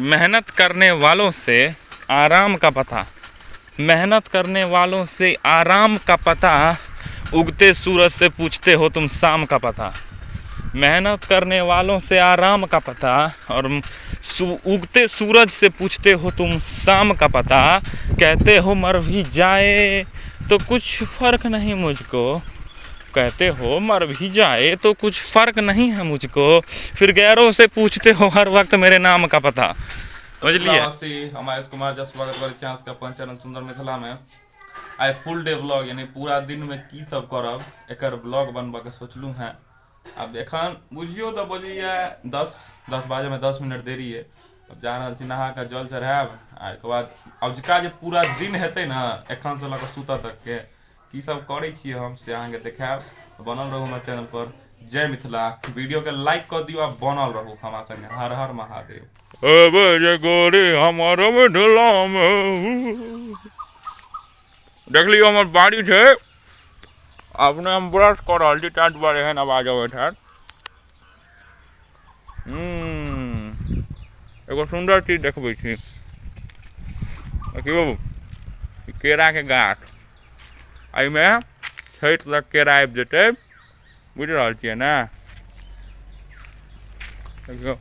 मेहनत करने वालों से आराम का पता, मेहनत करने वालों से आराम का पता, उगते सूरज से पूछते हो तुम शाम का पता। मेहनत करने वालों से आराम का पता और उगते सूरज से पूछते हो तुम शाम का पता। कहते हो मर भी जाए तो कुछ फ़र्क नहीं मुझको, कहते हो मर भी जाए तो कुछ फ़र्क नहीं है मुझको, फिर गैरों से पूछते हो हर वक्त मेरे नाम का पता। बुझलिए? हम आयुष कुमार झा स्वागत करै छी अहाँ सबके अपन चैनल सुंदर मिथिला में। आइ फुल डे व्लॉग यानी पूरा दिन में की सब करब एकर व्लॉग बनबऽ के सोचलहुँ हेँ। आब एखन बुझियौ तऽ बजैए 10 बाजैमे 10 मिनट देरी अइ। अब जा रहल छी नहा कऽ जल चढ़ायब आ एहिके बाद अजुका जे पूरा दिन हेतै ने एखनसँ लऽ कऽ सुतऽ तकके की सब करै छियै हम से अहाँके देखायब। बनल रहू हमर चैनल पर। जय मिथिला। वीडियो के लाइक कऽ दियौ आ बनल रहू हमरा संगे। हर हर महादेव। जे गोरी हमर मिथिला में। देख लियौ हमर बाड़ी छै, अपने हम ब्रश कऽ रहल छी ताहि दुआरे एहन आवाज अबैत हैत। एगो सुन्दर चीज देखबै छी। देखियौ केराके गाछ, एहिमे छठि तक केरा आबि जेतै, बुझि रहल छियै ने। देखियौ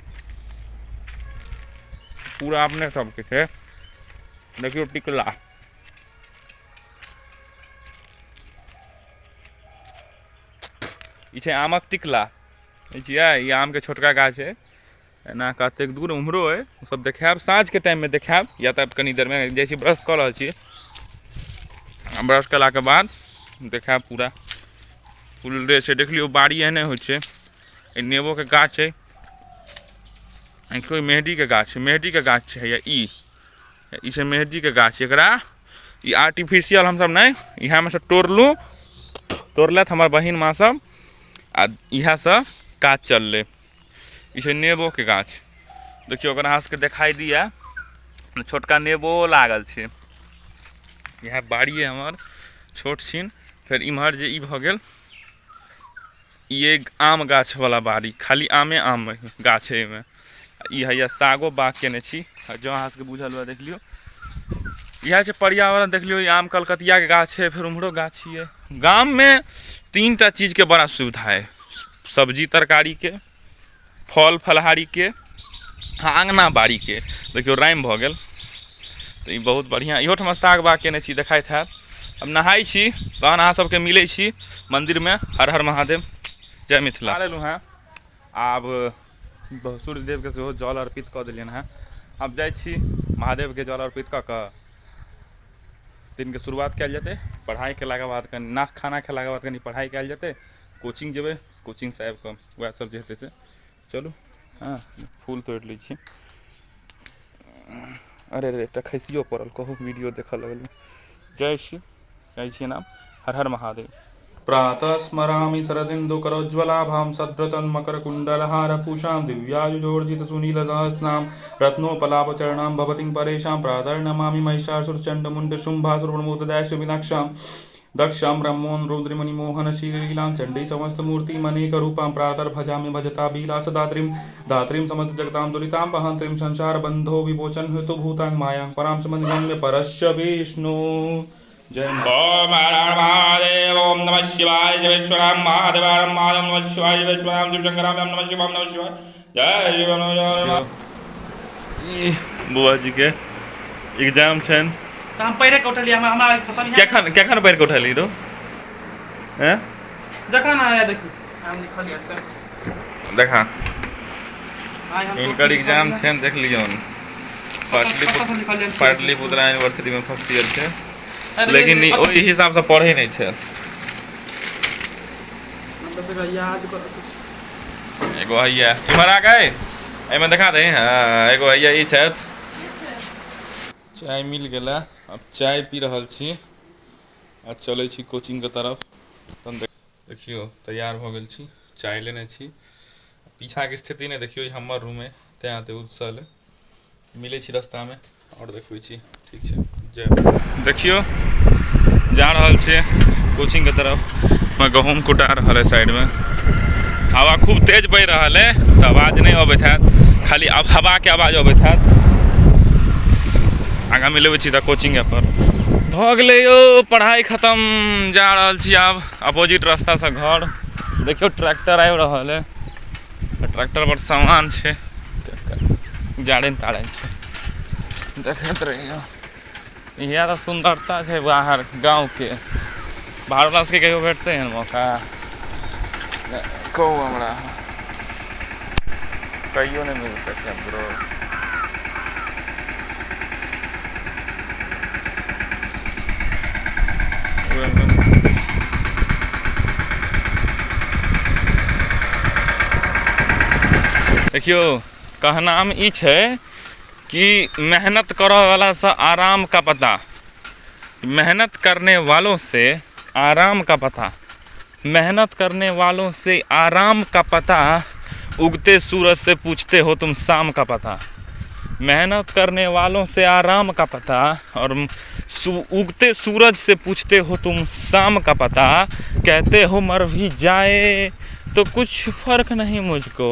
पूरा अपने सबके छै। देखियौ टिकला, ई छै आमक टिकला। ई छियै, ई आमके छोटका गाछ है। एना कतेक दूर उम्हरो अइ, ओ सब देखायब साँझके टाइममे देखायब या तऽ कनी देरमे जाइ छी। ब्रश कऽ रहल छी, ब्रश केलाके बाद देखायब। पूरा फुल डे छै। देख लियौ बाड़ी एहने होइ छै। ई नेबोके गाछ छै, कोइ मेहदीके गाछ छै, मेहदीके गाछ छै। हैया ई छै मेहदीके गाछ। एकरा ई आर्टिफिशियल हमसब नहि, इएहमे सँ तोड़लहुँ, तोड़लथि हमर बहिन माँ सब आ इएहसँ काज चललै। ई छै नेबोके गाछ। देखियौ अगर अहाँ सबके देखाई दिए, छोटका नेबो लागल छै। इएह बाड़ी अइ हमर छोट छिन। फेर इम्हर जे ई भऽ गेल, ई एक आम गाछवला बाड़ी, खाली आमे आम गाछ है एहिमे। ई हैया सागो बाग केने छी, आ जँ अहाँ सबके बुझल हुए देख लियौ। इएह छै पर्यावरण। देख लियौ ई आम कलकतियाके गाछ छै, फेर उम्हरो गाछी अइ। गाममे 3 टा चीजके बड़ा सुविधा अइ, सब्जी तरकारीके, फल फलहारीके, अङ्गना बाड़ीके। देखियौ राइम भऽ गेल तऽ ई बहुत बढ़िआँ। इहो ठमा साग बाग केने छी, देखाइत हैत। अब नहाइ छी तहन अहाँ सबके मिलै छी मन्दिरमे। हर हर महादेव, जय मिथिला। लेलहुँ हेँ, आब सूर्यदेवके सेहो जल अर्पित कऽ देलियनि हेँ। आब जाइ छी महादेवके जल अर्पित कऽ कऽ दिनके शुरुआत कयल जेतै। पढ़ाइ केलाके बाद कनि ना खाना खेलाके बाद कनि पढ़ाइ कयल जेतै, कोचिंग जेबै, कोचिंगसँ आबि कऽ वएह सब जे हेतै से। चलू, हँ फूल तोड़ि लै छी। अरे रे, एकटा खसियो पड़ल, कहू वीडियो देखऽ लगलहुँ। जाइ छी, जाइ छी नाम। हर हर महादेव। प्रातः स्मरामि शरदिन्दुकरोज्ज्वलाभां सद्रतन मकरकुण्डलहारभूषां दिव्यायुजोर्जित सुनीलसहस्रां रत्नोपलापचरणां भवतीं परेशां। प्रातर्नमामि महिषासुरचण्डमुण्ड शुम्भासुरप्रमोददैश्य दक्षां ब्रह्मोन् रुद्रमणिमोहन श्रीलीलां चण्डी समस्तमूर्तिमनेकरूपां। प्रातर्भजामि भजताभिलाषदात्रीं धात्रीं समस्तजगतां दुरितां वहन्त्रीं संसारबन्धो विमोचन हेतुभूतां मायां परां समधिगम्य परस्य विष्णु। जय ओम हर हर महादेव, ओम नमः शिवाय, जय विश्वनाथ महादेव, महादेव नमः शिवाय, जय विश्वनाथ शिव शंकर नमः शिवाय, नमः शिवाय, जय शिव नमः। बुआ जी के एग्जाम छनि। तऽ हम पढ़े के उठलियै, हमरा फसल केखन केखन पढ़ि के उठलियै रो हैं? जखन आया देखी हम लिखलियै से देखा। हिनकर एग्जाम छनि, देख लियौन। पाटलिपुत्रा यूनिवर्सिटी में फर्स्ट ईयर छै, लेकिन ओहि हिसाबसँ पढ़ै नहि छै। एगो हैया इम्हर आ गए, एहिमे देखा दे। हाँ, एगो हैया ई छथि। चाय मिल गेला, अब चाय पी रहल छी आ चलै छी कोचिंगके तरफ। तहन देखियौ तैयार भऽ गेल छी, चाय लेने छी। पीछाके स्थिति नहि देखियौ, ई हमर रूम अइ तेँ एते उत्सल अइ। मिलै छी रस्तामे आओर देखबै छी। ठीक छै, जय। देखियौ जा रहल छियै कोचिंगके तरफ। गहूँम कुटा रहल है साइडमे। हवा खूब तेज बहि रहल है तऽ आवाज नहि अबैत हैत, खाली आब हवाके आवाज अबैत हैत। आगाँ मिलबै छी तऽ कोचिंगे पर। भऽ गेलै यौ पढ़ाइ खतम, जा रहल छी आब अपोजिट रास्तासँ घर। देखियौ ट्रैक्टर आबि रहल अइ, ट्रैक्टर पर सामान छै, जारनि तारनि छै, देखैत रहियौ। इएह तऽ सुन्दरता छै बाहर गाँवके। बाहरवला सबके कहियो भेटतै एहन मौका? कहू हमरा, कहियो नहि मिल सकैए ब्रो। देखियौ, कहनाम ई छै कि मेहनत करऽ वलासँ आराम का पता, मेहनत करने वालों से आराम का पता, मेहनत करने वालों से आराम का पता, उगते सूरज से पूछते हो तुम शाम का पता। मेहनत करने वालों से आराम का पता और उगते सूरज से पूछते हो तुम शाम का पता। कहते हो मर भी जाए तो कुछ फ़र्क नहीं मुझको,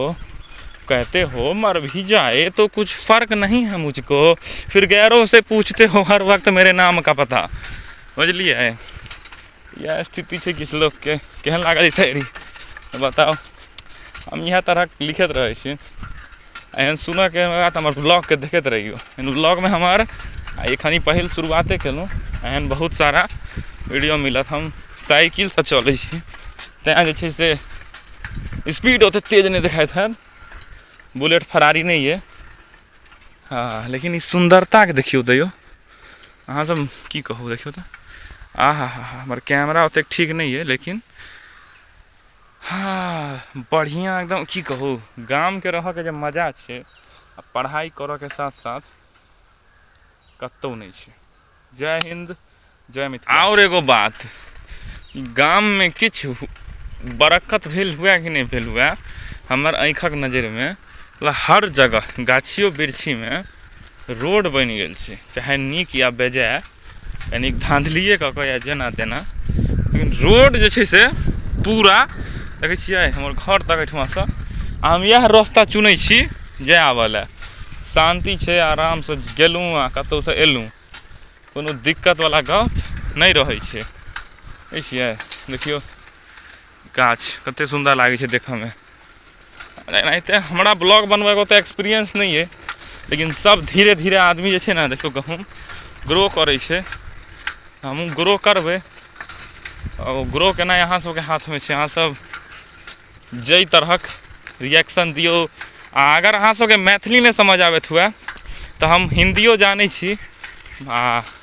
कहते हो मर भी जाए तो कुछ फ़र्क नहीं है मुझको, फिर गैरों से पूछते हो हर वक्त मेरे नाम का पता। बुझलियै? इएह स्थिति छै किछु लोकके। केहन लागल ई शायरी बताउ? हम इएह तरहक लिखैत रहै छी। एहन सुनऽके होयत हमर ब्लॉगके देखैत रहियौ। एहन ब्लॉगमे हमर एखन ई पहिल शुरुआते केलहुँ, एहन बहुत सारा वीडियो मिलत। हम साइकिलसँ चलै छी, तैँ जे छै से स्पीड ओतेक तेज नहि देखाइत हैत, बुलेट फरारी नहि अइ। हँ, लेकिन ई सुन्दरताके देखियौ तैयो अहाँ सब की कहू। देखियौ तऽ, आ हा हा, हमर कैमरा ओतेक ठीक नहि अइ, लेकिन हँ बढ़िआँ एकदम। की कहू, गामके रहऽके जे मजा छै आ पढ़ाइ करऽके साथ साथ कतहु नहि छै। जय हिन्द, जय मिथिला। आओर एगो बात, गाममे किछु बरक्कत भेल हुए कि नहि भेल हुए, हमर आँखिक नजरिमे हर जगह गाछियो वृक्षीमे रोड बनि गेल छै, चाहे नीक या बेजाय, कनिक धाँधलिए कऽ कऽ या जेना तेना, लेकिन रोड जे छै से पूरा देखै छियै हमर घर तक एहिठुमासँ। हम इएह रास्ता चुनै छी जाय आबऽ लए, शान्ति छै, आरामसँ गेलहुँ आ कतहुसँ एलहुँ, कोनो दिक्कतवला गप नहि रहै छै। बुझै छियै? देखियौ गाछ कते सुन्दर लागै छै देखऽमे। एनाहिते हमरा ब्लॉग बनबैके ओतेक एक्सपीरियंस नहि अइ, लेकिन सब धीरे धीरे आदमी जे छै ने, देखियौ गहूँम ग्रो करै छै, हमहूँ ग्रो करबै। आओर ग्रो केनाइ अहाँ सबके हाथमे छै। अहाँ सब जाहि तरहक रिएक्शन दियौ। आ अगर अहाँ सबके मैथिली नहि समझ आबैत हुए तऽ हम हिन्दियो जानै छी आ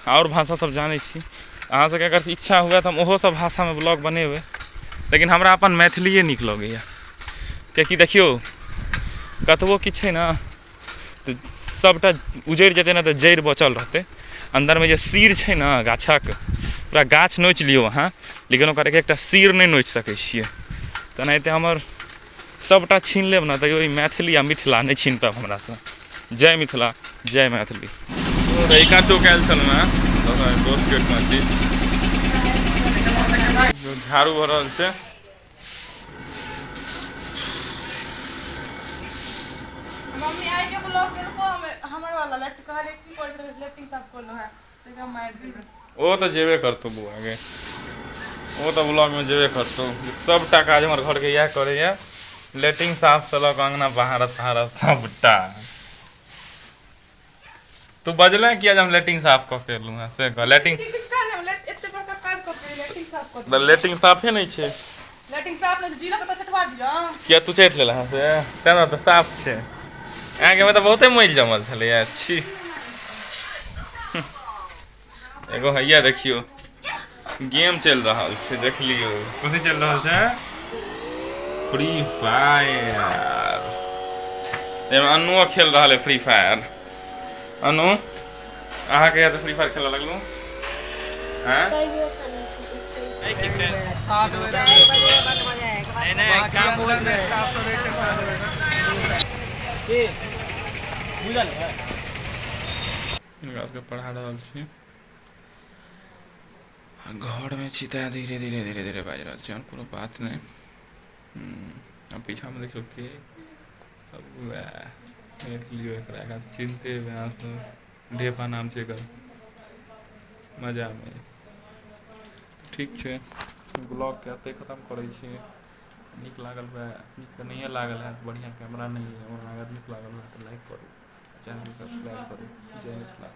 आओर भाषा सब जानै छी। अहाँ सबके अगर इच्छा हुए तऽ हम ओहो सब भाषामे ब्लॉग बनेबै, लेकिन हमरा अपन मैथिलिए नीक लगैए। कियाकि देखियौ कतबो किछु छै ने तऽ सबटा उजड़ि जेतै ने तऽ जड़ि बचल रहतै। अन्दरमे जे सीर छै ने गाछक, पूरा गाछ नोचि लियौ अहाँ, लेकिन ओकर एक एकटा सीर नहि नोचि सकै छियै। तेनाहिते हमर सबटा छीन लेब ने तैयो ई मैथिली आ मिथिला नहि छीन पायब हमरासँ। जय मिथिला, जय मैथिली। रहिका चौक आयल छलहुँ हेँ, दोस्तके ओहिठमा छी, झाड़ू भऽ रहल छै। मम्मी आइ के ब्लॉग देलको हमर वाला लेट कहले की कर लेटिंग साफ करलो है। ओ तऽ जेबे करतौ बौआ गे, ओ तऽ ब्लॉगमे जेबे करतौ। सबटा काज हमर घरके इएह करैए, लेट्रिन साफसँ लऽ कऽ अङ्गना बहारब तहारब सबटा। तू बजले किया जे हम लेट्रिन साफ कऽ के एलहुँ हेँ से कह। लेट्रिन लेट्रिन साफे नहि छै। लेट्रिन साफ नहि जीरो कतऽ चटवा दिअ किया तू चटि लेलह से तेना तऽ साफ छै। अहाँके तऽ बहुते मैल जमल छलैए। छी एगो हैया देखियौ गेम चलि रहल छै, देख लियौ कथी चलि रहल छै, फ्री फायर। एहिमे अनुओ खेल रहल है फ्री फायर। अनु अहाँके याद फ्री फायर खेलऽ लगलहुँ? हिनका सबके पढ़ा रहल छी। घरमे छी तऽ धीरे धीरे धीरे धीरे बाजि रहल छी, कोनो बात नहि। आ पीछामे देखियौ के वएह, देख लियौ एकरा, एकरा चिन्हते हेबै अहाँ सब। ढेपा नाम छै एकर। मजामे ठीक छै, ब्लॉगके एतहि खतम करै छी। नीक लागल हुए, नीक तऽ नहिए लागल हैत, बढ़िआँ कैमरा नहि अइ, ओना अगर नीक लागल हुए तऽ लाइक करू, चैनलके सब्सक्राइब करू। जय मिथिला।